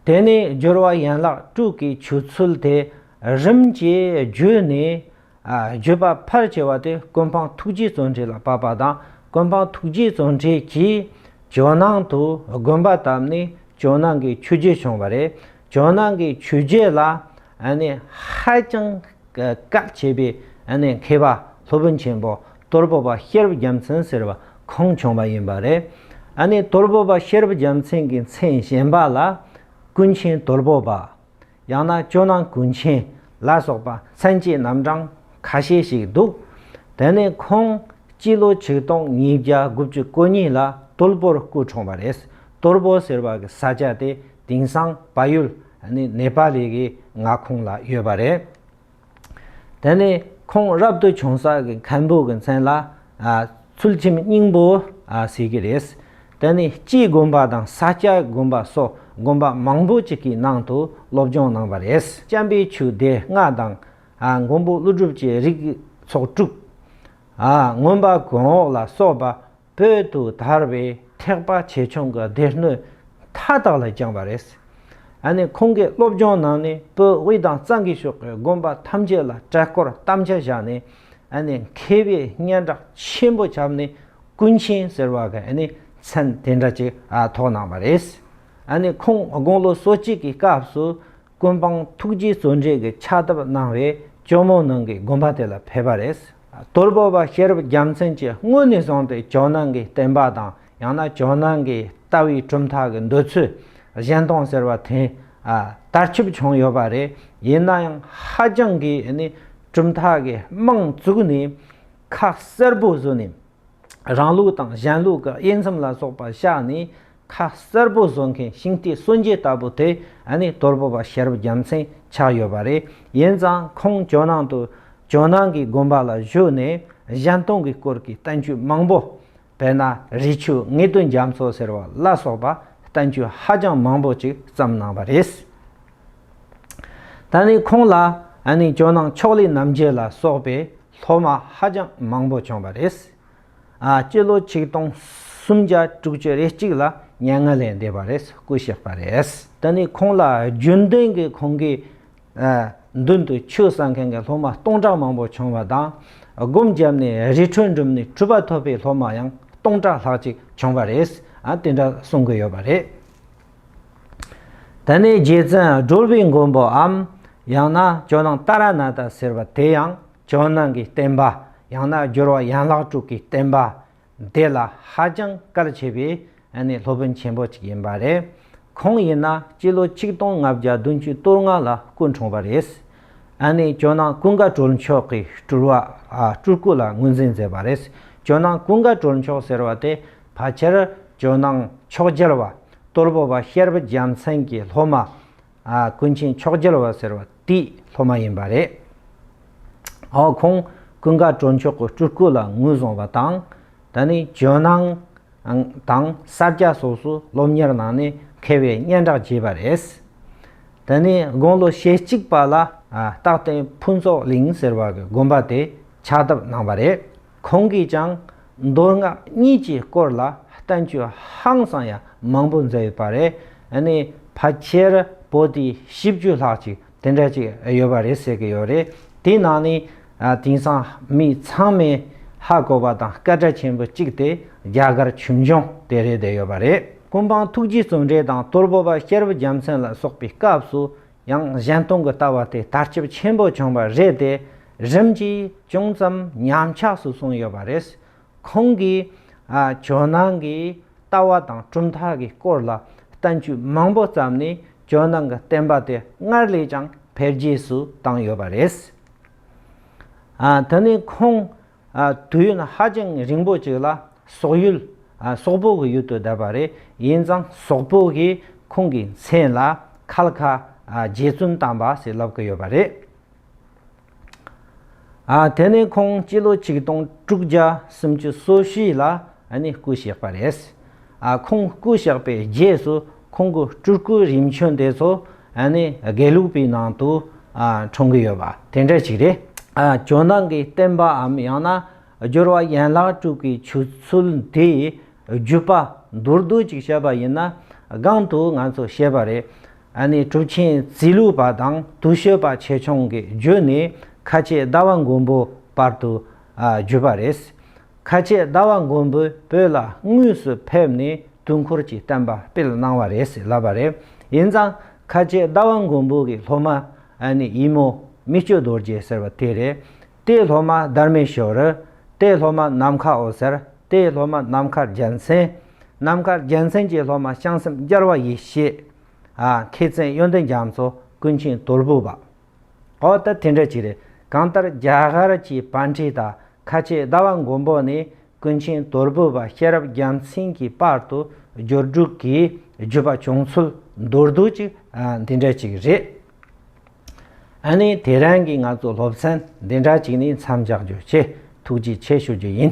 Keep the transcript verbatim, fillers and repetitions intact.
དེ་ནས་སྦྱོར་བ་ཡན་ལག་དྲུག་གི་ཆོས་ཚུལ་དེ་རིམ་གྱིས་བརྗོད་ནས། ཨ། བརྗོད་པ་ཕལ་ཆེ་བ་དེ་ཀུན་སྤངས་ཐུགས་རྗེའི་བརྩོན་འགྲུས་ལ་བབས་པ་དང་། ཀུན་སྤངས་ཐུགས་རྗེའི་བརྩོན་འགྲུས་ཀྱིས་ཇོ་ནང་དུ་དགོན་པ་བཏབ་ནས་ཇོ་ནང་གི་ཆོས་བརྒྱུད་བྱུང་བ་རེད། ཇོ་ནང་གི་ཆོས་བརྒྱུད་ལ་ཨ་ནི་ཧ་ཅང་གལ་ཆེ་བའི་ཨ་ནི་མཁས་པ་སློབ་དཔོན་ཆེན་པོ་དོལ་པོ་པ་ཤེར་བ་རྒྱལ་མཚན་ཟེར་བ་ཁོང་བྱུང་བ་ཡིན་པ་རེད། ཨ་ནི་དོལ་པོ་པ་ཤེར་བ་རྒྱལ་མཚན་གྱི་མཚན་གཞན་པ་ལ་ཀུན་མཁྱེན་དོལ་པོ་པ། ཡང་ན་ཇོ་ནང་ཀུན་མཁྱེན་ལ་སོགས་པ་མཚན་གྱི་རྣམ་གྲངས་ཁ་ཤས་ཤིག་འདུག། དེ་ནས་ཁོང་སྤྱི་ལོ་ཆིག་སྟོང་ཉིས་བརྒྱ་དགུ་བཅུ་གོ་གཉིས་ལ་དོལ་པོར་སྐུ་འཁྲུངས་པ་རེད། དོལ་པོ་ཟེར་བ་གི་ས་ཆ་དེ་དེང་སང་བལ་ཡུལ་ནི་ནེ་པ་ལི་གི་མངའ་ཁོངས་ལ་ཡོད་པ་རེད། དེ་ནས་ཁོང་རབ་ཏུ་བྱུང་ས་གི་མཁན་པོ་གི་མཚན་ལ། ཨ། ཚུལ་ཁྲིམས་སྙིང་པོ། ཨ། ཟེར་གི་རེད། དེ་ནས་སྐྱེ་དགོན་པ་དང་ས་སྐྱ་དགོན་པ་སོགས་དགོན་པ་མང་པོ་ཅིག་གི་ནང་དུ་སློབ་སྦྱོང་གནང་བ་རེད། སྤྱན་པའི་ཆོས་སྡེ་ལྔ་དང་། ཨ། མགོན་པོ་ཀླུ་སྒྲུབ་ཀྱི་རིགས་ཚོགས་དྲུག། ཨ། མངོན་པ་གོང་འོག་ལ་སོགས་པ་བོད་དུ་དར་བའི་ཐེག་པ་ཆེ་ཆུང་གི་སྡེ་སྣོད་མཐའ་དག་ལ་སྦྱངས་པ་རེད། ཨ་ནི་ཁོང་གི་སློབ་སྦྱོང་ནང་ནས་བོད་དབུས་དང་གཙང་གི་ཕྱོགས་ཀྱི་དགོན་པ་ཐམས་ཅད་ལ་གྲལ་སྐོར་དམ་བཅའ་བཞག་ནས། ཨ་ནི་མཁས་པའི་སྙན་གྲགས་ཆེན་པོ་ཁྱབ་ནས་ཀུན་མཁྱེན་ཟེར་བ་གི་ཨ་ནི་མཚན་དེ་འདྲ་ཅིག་ཨ་ཐོགས་གནང་བ་རེད། ཨ་ནི་ཁོང་དགུང་ལོ་སོ་གཅིག་གི་སྐབས་སུ་ཀུན་སྤངས་ཐུགས་རྗེའི་བརྩོན་འགྲུས་ཀྱི་ཕྱག་བཏབ་གནང་བས་ཇོ་མོ་ནང་གི་དགོན་པ་དེ་ལ་ཕེབས་པ་རེད། དོལ་པོ་པ་ཤེར་བ་རྒྱལ་མཚན་གྱིས་སྔོན་ནས་བཟུང་སྟེ་ཇོ་ནང་གི་བསྟན་པ་དང་། ཡང་ན་ཇོ་ནང་གི་ལྟ་བའི་གྲུབ་མཐའ་གི་འདོད་ཚུལ་གཞན་སྟོང་ཟེར་བ་དེ། ཨ། དར་ཁྱབ་བྱུང་ཡོད་པ་རེད། ཡིན་ན་ཡང་ཧ་ཅང་གི་ནི་གྲུབ་མཐའ་གི་རྨང་བཙུགས་ནས་ཁ་གསལ་པོ་བཟོས་ནས། རང་ལུགས་དང་གཞན་ལུགས་ཀྱི་དབྱེ་མཚམས་ལ་སོགས་པ་བཞག་ནས་ཁ་གསལ་པོ་བཟོ་མཁན་ཤིང་རྟའི་སྲོལ་འབྱེད་ལྟ་བུ་དེ་ཨ་ནི་དོལ་པོ་པ་ཤེར་བ་རྒྱལ་མཚན་ཆགས་ཡོད་པ་རེད། ཡིན་ཙང་ཁོང་ཇོ་ནང་དུ། ཇོ་ནང་གི་དགོན་པ་ལ་བཞུགས་ནས་གཞན་སྟོང་གི་སྐོར་གྱི་བསྟན་བཅོས་མང་པོ། དཔེར་ན་རི་ཆོས་ངེས་དོན་རྒྱ་མཚོ་ཟེར་བ་ལ་སོགས་པ་བསྟན་བཅོས་ཧ་ཅང་མང་པོ་ཅིག་བརྩམས་གནང་བ་རེད། ད་ནི་ཁོང་ལ་ཨ་ནི་ཇོ་ནང་ཕྱོགས་ལས་རྣམ་རྒྱལ་ལ་སོགས་པའི་སློབ་མ་ཧ་ཅང་མང་པོ་བྱུང་བ་རེད། ཨ། སྤྱི་ལོ་ཆིག་སྟོང་སུམ་བརྒྱ་དྲུག་ཅུ་རེ་གཅིག་ལ་མྱ་ངན་ལས་འདས་པ་རེད། སྐུ་གཤེགས་པ་རེད། ད་ནི་ཁོང་ལ་རྒྱུན་ལྡན་གྱི་ཁོང་གི། ཨ། མདུན་དུ་ཆོས་གསན་མཁན་གྱི་སློབ་མ་སྟོང་ཕྲག་མང་པོ་བྱུང་བ་དང་། སྒོམ་བརྒྱབ་ནས་རི་ཁྲོད་འགྲིམས་ནས་གྲུབ་པ་ཐོབ་པའི་སློབ་མ་ཡང་སྟོང་ཕྲག་ལྷག་ཅིག་བྱུང་བ་རེད། ཨ། དེ་འདྲ་གསུང་གི་ཡོད་པ་རེད། ད་ནི་རྗེ་བཙུན་སྒྲོལ་བའི་མགོན་པོའམ། ཡང་ན་ཇོ་ནང་ཏཱ་ར་ནཱ་ཐ་ཟེར་བ་དེ་ཡང་ཇོ་ནང་གི་བསྟན་པ། ཡང་ན་སྦྱོར་བ་ཡན་ལག་དྲུག་གི་བསྟན་པ་དེ་ལ་ཧ་ཅང་གལ་ཆེ་བའི་ཨ་ནི་སློབ་དཔོན་ཆེན་པོ་ཅིག་ཡིན་པ་རེད། ཁོང་ཡིན་ན་སྤྱི་ལོ་ཆིག་སྟོང་ལྔ་བརྒྱ་བདུན་ཅུ་དོན་ལྔ་ལ་སྐུ་འཁྲུངས་པ་རེད། ཨ་ནི་ཇོ་ནང་ཀུན་དགའ་གྲོལ་མཆོག་གི་སྤྲུལ་བ། ཨ། སྤྲུལ་སྐུ་ལ་ངོས་འཛིན་མཛད་པ་རེད། ཇོ་ནང་ཀུན་དགའ་གྲོལ་མཆོག་ཟེར་བ་དེ་ཕལ་ཆེར་ཇོ་ནང་ཕྱོགས་རྒྱལ་བ་དོལ་པོ་པ་ཤེར་བ་རྒྱལ་མཚན་གྱི་སློབ་མ། ཨ། ཀུན་མཁྱེན་ཕྱོགས་རྒྱལ་བ་ཟེར་བ་དེའི་སློབ་མ་ཡིན་པ་རེད། ཨོ། ཁོང་ཀུན་དགའ་གྲོལ་མཆོག་གི་སྤྲུལ་སྐུ་ལ་ངོས་བཟུང་བ་དང་། ད་ནི་ཇོ་ནང་དང་ས་སྐྱ་སོགས་སུ་སློབ་གཉེར་གནང་ནས་མཁས་པའི་སྙན་གྲགས་རྒྱས་པ་རེད། ད་ནི་དགུང་ལོ་ཞེ་གཅིག་པ་ལ། ཨ། རྟག་བརྟན་ཕུན་ཚོགས་གླིང་ཟེར་བ་གི་དགོན་པ་དེ་ཕྱག་བཏབ་གནང་བ་རེད། ཁོང་གིས་ཀྱང་མདོ་སྔགས་གཉིས་ཀྱི་སྐོར་ལ་བསྟན་བཅོས་ཧང་སང་ཡང་མང་པོ་མཛད་ཡོད་པ་རེད། ཨ་ནི་ཕལ་ཆེར་པོ་ཏི་བཞི་བཅུ་ལྷག་ཅིག་དེ་འདྲ་ཅིག་ཡོད་པ་རེད་ཟེར་གྱི་ཡོད་རེད། དེའི་ནང་ནས། ཨ། དེང་སང་མི་ཚང་མས་ཧ་གོ་བ་དང་སྐད་གྲགས་ཆེན་པོ་གཅིག་དེ་རྒྱ་གར་ཆོས་འབྱུང་དེ་རེད་བསྡད་ཡོད་པ་རེད། ཀུན་སྤངས་ཐུགས་རྗེའི་བརྩོན་འགྲུས་དང་དོལ་པོ་པ་ཤེར་བ་རྒྱལ་མཚན་ལ་སོགས་པའི་སྐབས་སུ་ཡང་གཞན་སྟོང་གི་ལྟ་བ་དེ་དར་ཁྱབ་ཆེན་པོ་བྱུང་བ་རེད་དེ། རིམ་གྱིས་ཅུང་ཙམ་ཉམས་ཆག་སུ་སོང་ཡོད་པ་རེད། ཁོང་གིས། ཨ། ཇོ་ནང་གི་ལྟ་བ་དང་གྲུབ་མཐའ་གི་སྐོར་ལ་བསྟན་བཅོས་མང་པོ་བརྩམས་ནས་ཇོ་ནང་གི་བསྟན་པ་དེ་སྔར་ལས་ཀྱང་འཕེལ་རྒྱས་སུ་བཏང་ཡོད་པ་རེད། ཨ། ད་ནི་ཁོང་། ཨ། དུས་ཡུན་ཧ་ཅང་རིང་པོ་ཅིག་ལ་སོག་ཡུལ། ཨ། སོག་པོ་གི་ཡུལ་དུ་བསྡད་པ་རེད། ཡིན་ཙང་སོག་པོ་གིས་ཁོང་གི་མཚན་ལ་ཁལ་ཁ། ཨ། རྗེ་བཙུན་དམ་པ་ཟེར་ལབ་ཀྱི་ཡོད་པ་རེད། ཨ། དེ་ནས་ཁོང་སྤྱི་ལོ་ཆིག་སྟོང་དྲུག་བརྒྱ་སུམ་ཅུ་སོ་བཞི་ལ་ཨ་ནི་སྐུ་གཤེགས་པ་རེད། ཨ། ཁོང་སྐུ་གཤེགས་པའི་རྗེས་སུ་ཁོང་གི་སྤྲུལ་སྐུ་རིམ་བྱོན་དེ་ཚོ་ཨ་ནི་དགེ་ལུགས་པའི་ནང་དུ། ཨ། འཁྲུངས་ཀྱི་ཡོད་པ་དེ་འདྲ་ཞིག་རེད། ཨ། ཇོ་ནང་གི་བསྟན་པའམ་ཡང་ན་སྦྱོར་བ་ཡན་ལག་དྲུག་གི་ཆོས་ཚུལ་དེའི་བརྒྱུད་པ་མདོར་བསྡུས་ཅིག་བཤད་པ་ཡིན་ན། གོང་དུ་ང་ཚོ་བཤད་པ་རེད། ཨ་ནི་གྲུབ་ཆེན་ཙི་ལུ་པ་དང་དུ་ཤོད་པ་ཆེ་ཆུང་གི་བརྒྱུད་ནས་ཁ་ཆེ་ཟླ་བ་མགོན་པོ་བར་དུ་ཨ་བརྒྱུད་པ་རེད། ཁ་ཆེ་ཟླ་བ་མགོན་པོས་བོད་ལ་དངོས་སུ་ཕེབས་ནས་དུས་འཁོར་གྱི་བསྟན་པ་སྤེལ་གནང་བ་རེད་ཟེར་ལབ་པ་རེད། ཡིན་ཙང་ཁ་ཆེ་ཟླ་བ་མགོན་པོ་གི་སློབ་མ་ཨ་ནི་ཡིད་མོ་མི་བསྐྱོད་རྡོ་རྗེ་ཟེར་བ་དེ་རེད། དེའི་སློབ་མ་དྷརྨེ་ཤོར། དེའི་སློབ་མ་ནམ་མཁའ་འོད་ཟེར། དེའི་སློབ་མ་ནམ་མཁའ་རྒྱལ་མཚན། ནམ་མཁའ་རྒྱལ་མཚན་གྱི་སློབ་མ་བྱང་སེམས་རྒྱལ་བ་ཡེ་ཤེས། ཨ་མཁས་བཙུན་ཡོན་ཏན་རྒྱ་མཚོ། ཀུན་མཁྱེན་དོལ་པོ་པ། འོ་ད་དེ་འདྲ་ཅིག་རེད། གང་ལྟར་རྒྱ་གར་གྱི་པཎྜི་ཏ་ཁ་ཆེ་ཟླ་བ་མགོན་པོ་ནས་ཀུན་མཁྱེན་དོལ་པོ་པ་ཤེས་རབ་རྒྱལ་མཚན་གྱི་བར་དུ་སྦྱོར་དྲུག་གི་བརྒྱུད་པ་བྱུང་ཚུལ་མདོར་བསྡུས་ཅིག་ཨ་འདི་འདྲ་ཅིག་རེད། ཨ་ནི་དེ་རིང་གི་ང་ཚོ་སློབ་ཚན་འདི་འདྲ་ཅིག་ནས་མཚམས་འཇོག་རྒྱུ་བྱས། ཐུགས་རྗེ་ཆེ་ཞུ་རྒྱུ་ཡིན།